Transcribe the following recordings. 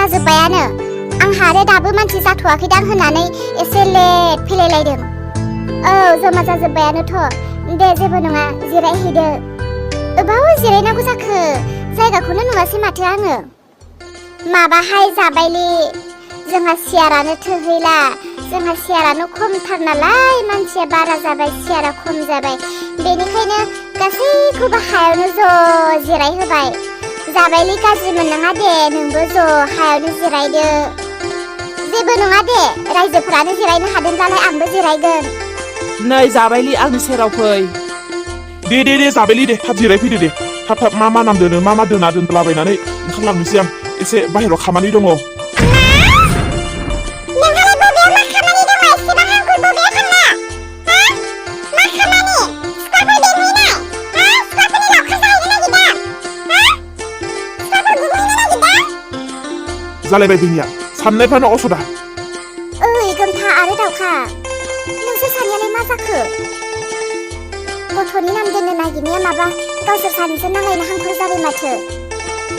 जाजोब्बायानो आंहा आरो दाबो मानसि जाथ'वाखैदां होननानै एसे लेट फैलायलायदों। औ जमा जाजोब्बायानोथ'। दे जेबो नङा जिरायहैदो। अबाव जिरायनांगौ जाखो जायगाखौनो नुवासै माथो आङो। माबाहाय जाबायलि जोंहा सियारानो थोहैला। जोंहा सियारानो खमथार नालाय मानसिया बारा जाबाय सियारा खम जाबाय बेनिखायनो गासैखौबो हायावनो ज' जिरायहोबाय। जाबायलि गाज्रि मोननाङा दे नोंबो ज' हायावनो जिरायदो। जेबो नङा दे रायजोफोरानो जिरायनो हादोंब्लालाय आंबो जिरायगोन। नै जाबायलि आंनि सेराव फै। दे जाबायलि दे थाब जिरायफैदो दे थाब मा नाम दोनो मा दोना दोनलाबायनानै ओंखारलांनोसै आं एसे बाहेरायाव खामानि दङ। जालायबाय बिनिया साननायफ्रानो असदा। ओइ गोमथा आरो दाउखा नोंसोर सानैयालाय मा जाखो? गथ'नि नाम दोननो नागिरनाया माबा गावसोर सानैजों नांलायनो हांखुर जाबाय माथो।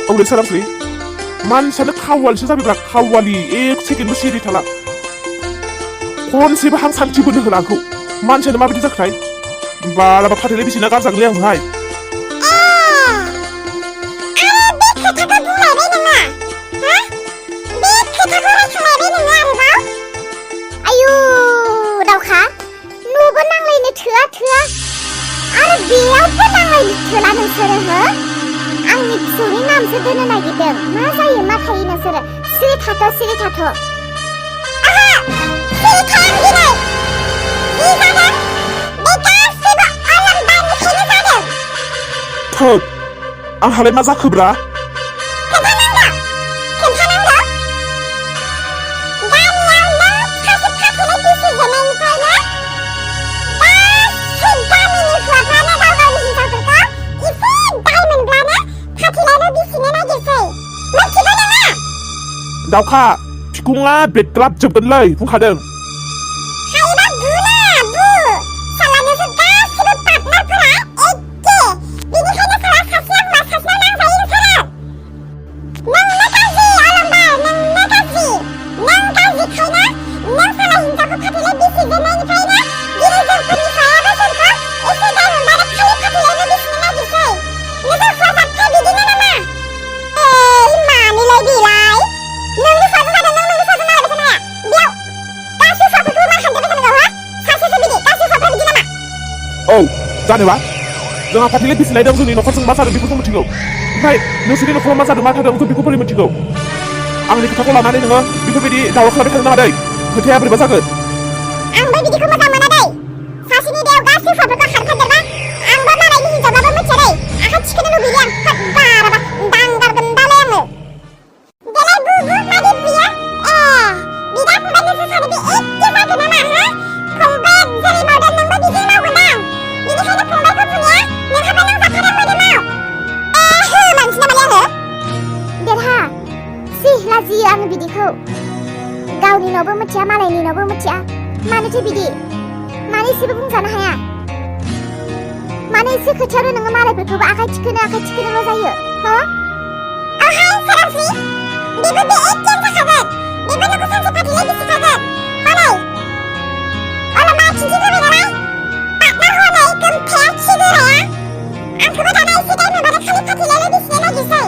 औ सोरांस्रि मानसियानो खावालिसो जाबायब्रा खावालि एक सेकेन्डबो सिरि थाला खनसेबो हां सान्थिबोनो होला आंखौ। मानसियानो माबायदि जाखोथाय बाराबा फाथैलाय बेसेना गारजागोनलै आंजोंहाय। आरो बेयावबो नांलायनो थोला नोंसोरो हो? आंनि फिसौनि नामसो दोननो नागिरदों मा जायो मा थायो नोंसोरो सिरि थाथ'। सिरि थाया दिनै जि जादों बे गासैबो अलंबारनिफ्रायनो जादों। थोद आंहालाय मा जाखोब्रा? दाउखा फिखुङा बेदग्लाब जोबगोनलै बुंखादों। औ जानोबा जोंहा फाथैलाय बेसे लायदों जोंनि न'खरजों मा जादों बेखौथ' मिथिगौ ओमफ्राय नोंसोरनि न'खराव मा जादों मा थादों जों बेखौ बोरै मिथिगौ? आंनि खोथाखौ लानानै नोङो बेफोरबायदि दावराव खालामबाय थानो नाङा दै खोथाया बोरैबा जागोन। आंबो बिदिखौ मोजां मोना दै सासेनि देयाव गासै हौवाफोरखौ खारखादेरबा आंबो मालायनि हिनजावबाबो मिथिया दै आखाइ थिखोनो लुबैयो आं बाराबा दांगारगोन दालाय आङो। देलाय बुबु मादै बुया बिदा फंबाय नोंसोर सानैबो एखे जागोन नामा हो? फंबाया जेरै मावदों नोंबो बिदि मावगोन बेनिखायनो फंबायखौ बुंनाया नोंहाबो नांजाखादों बायदि माव। हो मानसि नामालै आङो? देरहा सि लाजियो आङो बिदिखौ गावनि न'बो मिथिया मालायनि न'बो मिथिया मानोथो बिदि मानो एसेबो बुंजानो हाया? मानो एसे खोथायावनो नोङो मालायफोरखौबो आखाइ थिखोनोल' जायो हो? ओहाय सोरांस्रि बेबो बे एखेयानो जाखागोन बेबो नोंखौ सानसे फाथैलाय बिसिखागोन हनै अलमा खिन्थिबोबाय नालाय बादना हनै गोमथाया खिगोराया आंखौबो दाना एसे टाइम होबानो खालि फाथैलायल' बिसिनो नागिरसै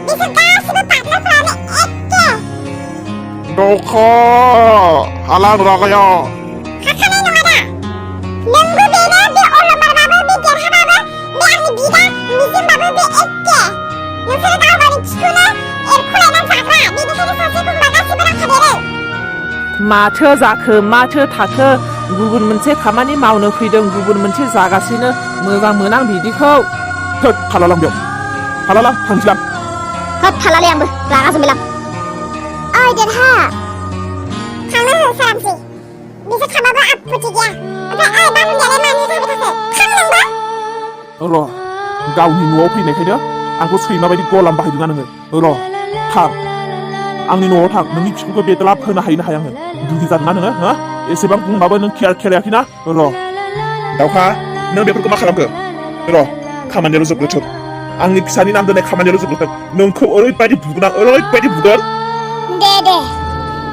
बिसोर गासिबो बादनाफोरानो एखे। दाउखा हालां रागाया हाखानाय नङा दा नोंबो बेनो बे अलंबारबाबो बे देरहाबाबो बे आंनि बिदा मिजिंबाबो बे एखे नोंसोरो गाव गावनि खिखौनो एरख'लायनानै जाग्रा बेनिखायनो सासे बुंबा गासिबो नांखादेरो। माथो जाखो माथो थाखो गुबुन मोनसे खामानि मावनो फैदों गुबुन मोनसे जागासिनो मोजां मोना बिदिखौ। थोद थालालां बेयाव थालालां थांसैलां। होद थालालै आंबो रागा जोंबायलां। ओइ देरहा थांनो हो सोरांस्रि बिसोर थाबाबो आपत्ति गैया ओमफ्राय ओइ बामुनियालाय मानो जाबाय थाखो थां नोंबो। र' गावनि न'आव फैनायखायनो आंखौ सैमा बायदि गलाम बाहायदोंना नोङो र' थां आंनि न'आव थां नोंनि फिखुंखौ बेदलाब होनो हायो ना हाया आङो दुगि जादोंना नोङो हो एसेबां बुंबाबो नों खेरायाखैना र' दाउखा नों बेफोरखौ मा खालामखो र' खामानियाल' जोबग्रोथों आंनि फिसानि नाम दोननाय खामानियाल' जोबग्रोथों नोंखौ ओरैबायदि बुगोन दे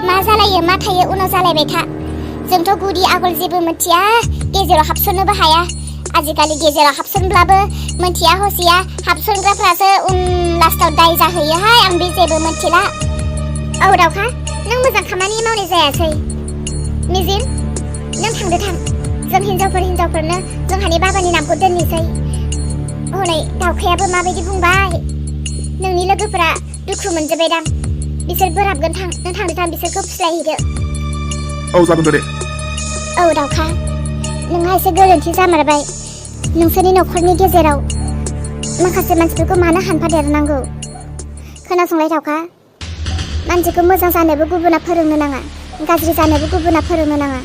मा जालायो मा थायो उनाव जालायबाय था जोंथ' गुदि आगल जेबो मिथिया गेजेराव हाबसननोबो हाया आजिखालि गेजेराव हाबसनब्लाबो मिथिया हसिया हाबसनग्राफ्रासो लास्टाव दाय जाहैयोहाय आं बे जेबो मिथिला औ दाउखा नों मोजां खामानि मावनाय जायासै मिजिर नों थां जों हिन्जावफोरनो जोंहानि बाबानि नामखौ दोननोसै हनै दाउखायाबो माबायदि बुंबाय नोंनि लोगोफोरा दुखु मोनजोब्बायदां बिसोर बोराबगोन नों थां बिसोरखौ फुस्लायहैदो औ जागोन दे औ दाउखा नोंहा एसे गोरोन्थि जामारबाय नोंसोरनि न'खरनि गेजेराव माखासे मानसिफोरखौ मानो हानफादेरनांगौ खोनासंलाय दाउखा मानसिखौ मोजां जानोबो गुबुना फोरोंनो नाङा गाज्रि जानोबो गुबुना फोरोंनो नाङा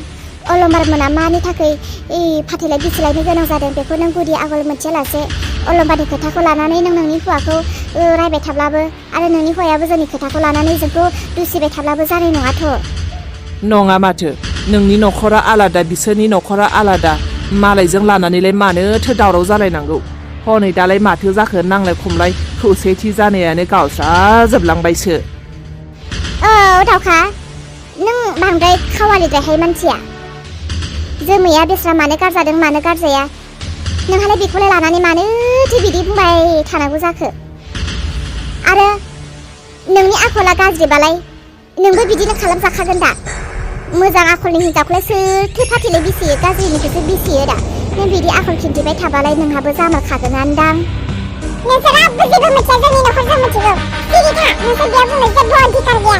अलमार मोना मानि थाखाय फाथैलाय बिसिलायनो गोनां जादों बेखौ नों गुदि आगल मोनथियालासे अलमारनि खोथाखौ लानानै नों नोंनि हौवाखौ रायबाय थाब्लाबो आरो नोंनि हौवायाबो जोंनि खोथाखौ लानानै जोंखौ दुसिबाय थाब्लाबो जानाय नङाथ' नङा माथो नोंनि न'खरा आलादा बिसोरनि न'खरा आलादा मालायजों लानानैलाय मानोथो दावराव जालायनांगौ हनै दालाय माथो जाखो नांलाय खमलाय खौसेथि जानायानो गावस्राजोबलांबायसो औ दाउखा नों बांद्राय खावालिद्रायहाय मानसिया जोमैया बेस्रा मानो गारजादों मानो गारजाया नोंहालाय बेखौलाय लानानै मानोथो बिदि बुंबाय थानांगौ जाखो आरो नोंनि आखला गाज्रिबालाय नोंबो बिदिनो खालामजाखागोन दा मोजां आखलनि हिनजावखौलाय सोरथो फाथैलाय बिसियो गाज्रिनिखौसो बिसियो दा नों बिदि आखल खिन्थिबाय थाबालाय नोंहाबो जामारखागोनानोदां नोंसोर रावबो जेबो मिथिया जोंनि न'खरखौ मिथिगौ सिरि था नोंसोर बेयाव बुंनो जेबो अधिकार गैया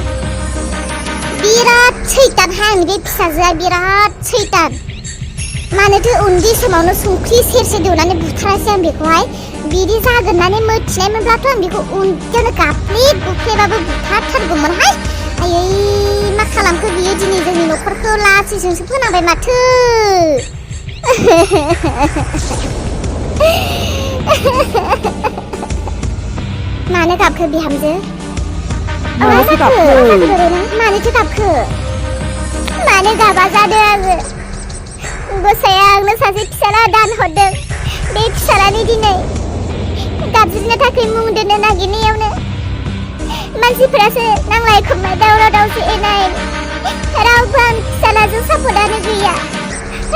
बिराद सैतानहाय आंनि बे फिसाजोआ बिराद सैतान मानोथो उन्दै समावनो संख्रि सेरसे दौनानै बुथारासै आं बेखौहाय बिदि जागोन होननानै मिथिनायमोनब्लाथ' आं बेखौ उन्दैयावनो गाफ्लेब गुफ्लेबाबो बुथारथारगौमोनहाय आयै मा खालामखो बियो दिनै जोंनि न'खरखौ लासिजोंसो फोनांबाय माथो मानो गाबखो बिहामजो मानोथो गाबखो मानो गाबा जादों आङो गसाया आंनो सासे फिसाला दान हरदों बे फिसालानि दिनै गाबज्रिनो थाखाय मुं दोननो नागिरनायावनो मानसिफोरासो नांलाय खमलाय दावराव दावसि एनाय रावबो आंनि फिसालाजों सापर्टआनो गैया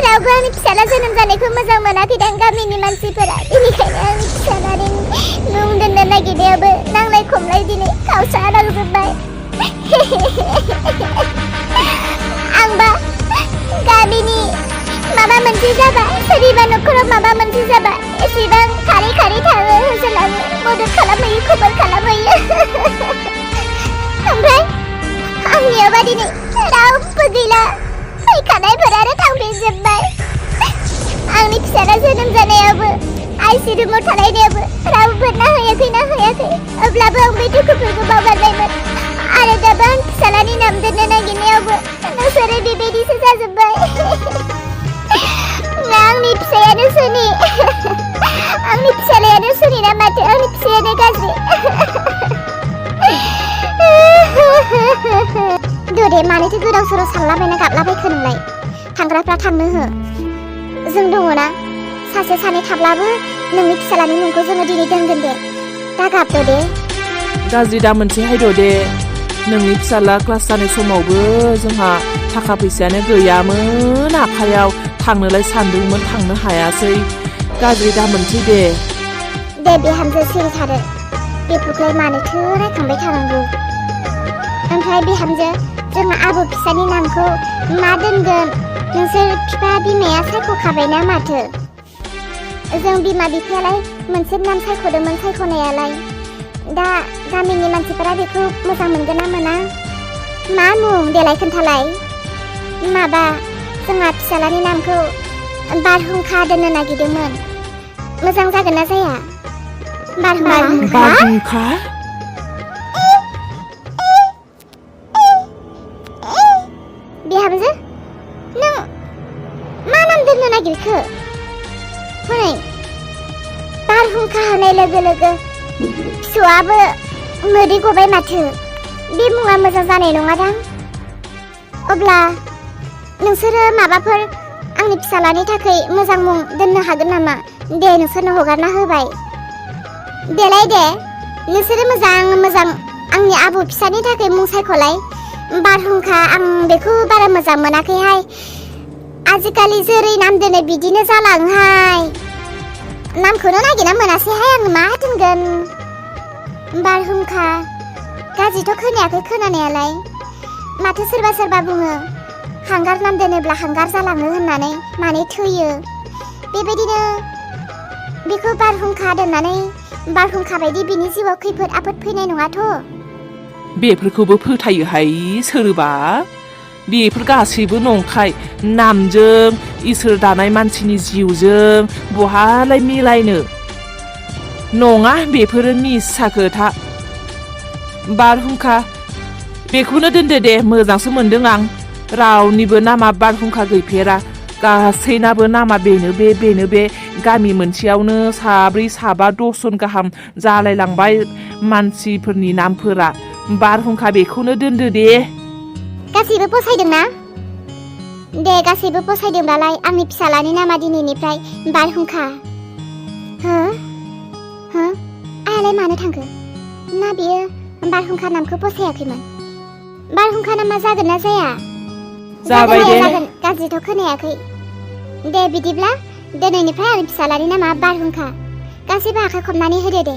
रावबो आंनि फिसाला जोनोम जानायखौ मोजां मोनाखैदां गामिनि मानसिफोरा बेनिखायनो आंनि फिसालानि मुं दोननो नागिरनायावबो नांलाय खमलाय दिनै खावसानांजोब्बाय आंबा गामिनि माबा मोनसे जाबा सोरनिबा न'खराव माबा मोनसे जाबा एसेबां खारै थाङो होसोलाङो मदद खालामहैयो खबर खालामहैयो ओमफ्राय आंनियावबा दिनै रावबो गैला फैखानायफोरानो थांफिनजोब्बाय आंनि फिसाला जोनोम जानायावबो आइसि रुमाव थानायनायावबो रावबो नाहैयाखै अब्लाबो आं बे दुखुफोरखौ बावगारबायमोन आरो दाबो आं फिसालानि नाम दोननो नागिरनायावबो नोंसोरो बेबायदिसो जाजोब्बाय आंनि फिसायानो सुनि आंनि फिसालायानो सुनि ना माथो आंनि फिसायानो गाज्रि दे मानोथो गोदाव सोराव सानलाबायना गाबलाबायखो नोंलाय थांग्राफ्रा थांनो हो जों दङना सासे सानै थाब्लाबो नोंनि फिसालानि मुंखौ जोङो दिनै दोनगोन दे दा गाबदो दे गाज्रि दा मोनसेहायद' दे नोंनि फिसाला क्लास जानाय समावबो जोंहा थाखा फैसायानो गैयामोन आखायाव थांनोलाय सानदोंमोन थांनो हायासै गाज्रि दा मोनसै दे बिहामजो सिरि थादो बेफोरखौलाय मानोथो रायखांबाय थानांगौ ओमफ्राय बिहामजो जोंहा आबौ फिसानि नामखौ मा दोनगोन नोंसोर बिफा बिमाया सायख'खाबायना माथो जों बिमा बिफायालाय मोनसे नाम सायख'दोंमोन सायख'नायालाय दा गामिनि मानसिफोरा बेखौ मोजां मोनगोन ना मोना मा मुं देलाय खोन्थालाय माबा जोंहा फिसालानि नामखौ बारहुंखा दोननो नागिरदोंमोन मोजां जागोन ना जाया बारहुंखा बिहामजो नों मा नाम दोननो नागिरखो हनै बारहुंखा होनाय लोगो लोगो फिसौआबो मोदै गबाय माथो बे मुङा मोजां जानाय नङादां अब्ला नोंसोरो माबाफोर आंनि फिसालानि थाखाय मोजां मुं दोननो हागोन नामा दे नोंसोरनो हगारना होबाय देलाय दे नोंसोरो मोजां आंनि आबौ फिसानि थाखाय मुं सायख'लाय बारहुंखा आं बेखौ बारा मोजां मोनाखैहाय आजिखालि जेरै नाम दोनो बिदिनो जालाङोहाय नामखौनो नागिरना मोनासैहाय आं मा दोनगोन बारहुंखा गाज्रिथ' खोनायाखै खोनानायालाय माथो सोरबा सोरबा बुङो हांगार नाम दोनोब्ला हांगार जालाङो होननानै माने थैयो बेबायदिनो बेखौ बारहुंखा दोननानै बारहुंखा बायदि बिनि जिउआव खैफोद आफोद फैनाय नङाथ' बेफोरखौबो फोथायोहाय सोरबा बेफोर गासैबो नंखाय नामजों इसोर दानाय मानसिनि जिउजों बहालाय मिलायनो नङा बेफोरो मिसा खोथा बारहुंखा बेखौनो दोनदो दे मोजांसो मोनदों आं रावनिबो नामा बारहुंखा गैफेरा गासैनाबो नामा बेनो बे गामि मोनसेयावनो साब्रै साबा 10 जन गाहाम जालायलांबाय मानसिफोरनि नामफोरा बारहुंखा बेखौनो दोनदो दे गासैबो फसायदोंना दे गासैबो फसायदोंबालाय आंनि फिसालानि नामा दिनैनिफ्राय बारहुंखा हो आयालाय मानो थांखो ना बियो बारहुंखा नामखौ फसायाखैमोन बारहुंखा नामा जागोन ना जाया जाबाय दे जागोन गाज्रिथ' खोनायाखै दे बिदिब्ला दिनैनिफ्राय आंनि फिसालानि नामा बारहुंखा गासैबो आखाइ खबनानै होदो दे